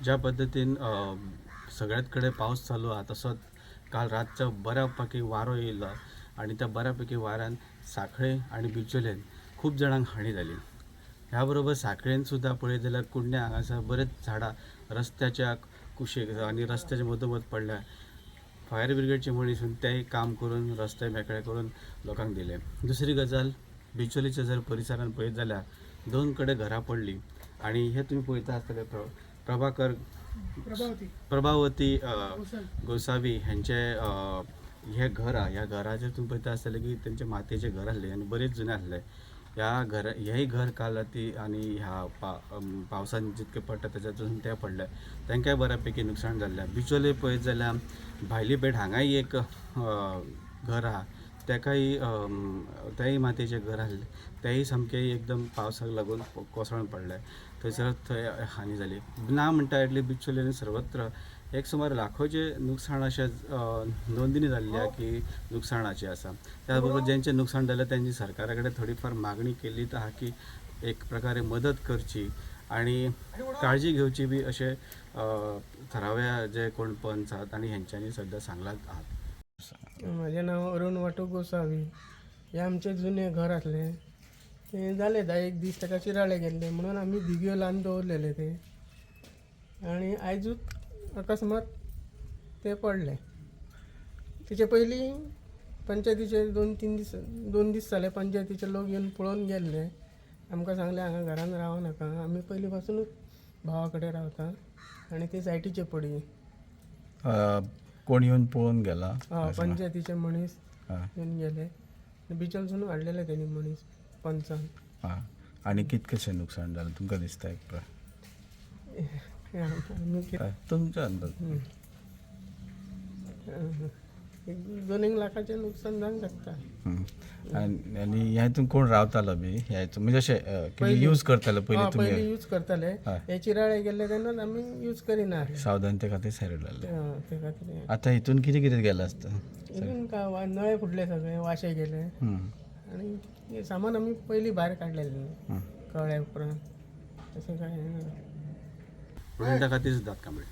ज्या पद्दतीन सगळ्यात कडेन पावस चालू आहा, तसोच काल रातचो बऱ्या पैकी वारो येयलो आनी त्या बऱ्या पैकी वाऱ्यान सांखळे आनी बिचोलेन खूब जाणांक हानी जाली. ह्या बरोबर सांखळेन सुद्दां पळयत जाल्यार कुडण्या हांगासर बरेच झाडां रस्त्याच्या कुशीक आनी रस्त्याच्या मदोमद पडल्या. फायर ब्रिगेडचे मनीस येवन तेंय काम करून रस्ते मेकळे करून लोकांक दिले. दुसरी गजाल, बिचोलीच्या जर परिसरान पळयत जाल्यार दोन कडेन घरां पडलीं आनी हे तुमी पळयता आसतले प्रभाकर प्रभावती गोसावी हेंचे हें घर आहा. ह्या घराचेर तुमी पळयता आसतले की तेंचे मातयेचें घर आसलें आनी बरेंच जुनें आसलें. ह्या घर हेंय घर काल राती आनी ह्या पावसान जितकें पडटा तेज्यातून तें पडलें, तेंकांय बऱ्या पैकी नुकसाण जाल्लें. बिचोले पळयत जाल्यार भायली पेठ हांगाय एक घर आहा, तेकाय तेंय मातयेचें घर आसलें, तेंय सामकें एकदम पावसाक लागून कोसळून पडलें. थंयसर थंय हानी जाली ना म्हणटा इतली. बिचोले आनी सर्वत्र एक सुमार लाखोचें नुकसाण अशें नोंदणी जाल्ली आहा की नुकसाणाचें आसा. त्या बरोबर जेंचें नुकसाण जालें तेंची सरकारा कडेन थोडी फार मागणी केल्ली आहा की एक प्रकारे मदत करची आनी काळजी घेवची बी अशें थळाव्या जे कोण पंच आहात आनी हेंच्यांनी सद्या सांगलां आहात. म्हजें नांव अरुण वाटू गोसावी. हें आमचें जुनें घर आसलें, तें जालें 10 एक दीस ताका चिराळे गेल्ले म्हणून आमी धिगयो लावन दवरलेलें तें आनी आयजूच अकस्मात तें पडलें. तेचे पयलीं पंचायतीचे 2-3 दीस, 2 दीस जाले, पंचायतीचे लोक येवन पळोवन गेल्ले. आमकां सांगलें हांगा घरान रावं नाका. आमी पयलीं पासुनूच भावा कडेन रावता आनी ती सायटीचे पडली. कोण येवन पळोवन गेला? हय, पंचायतीचे मनीस येवन गेले. बिचोलसून हाडलेले तेणी मनीस पंचान. आं, आनी कितकेशें नुकसाण जालें तुमकां दिसता एक आमी तुमचो अंदाज? एक 2 एक लाखाचें नुकसान जावंक शकता. आनी आनी ह्या हितून कोण रावतालो बी ह्या हितून, म्हणजे अशें यूज करताले पयलीं पयलीं तुमी? यूज करताले. हे चिराळे गेल्ले तेन्नाच आमी यूज करिना आसले. सावधानते खातीर सायड लायले. हय, ते खातीर. आतां हितून कितें कितें गेलां आसता? इतून काय नळे फुटले सगळे, वाशे गेले आनी हे सामान आमी पयलीं भायर काडलेलें न्हू कळ्ळ्या उपरांत, तशें काय हें ना. प्रुडंटा खातीर सिद्धार्थ कांबळे.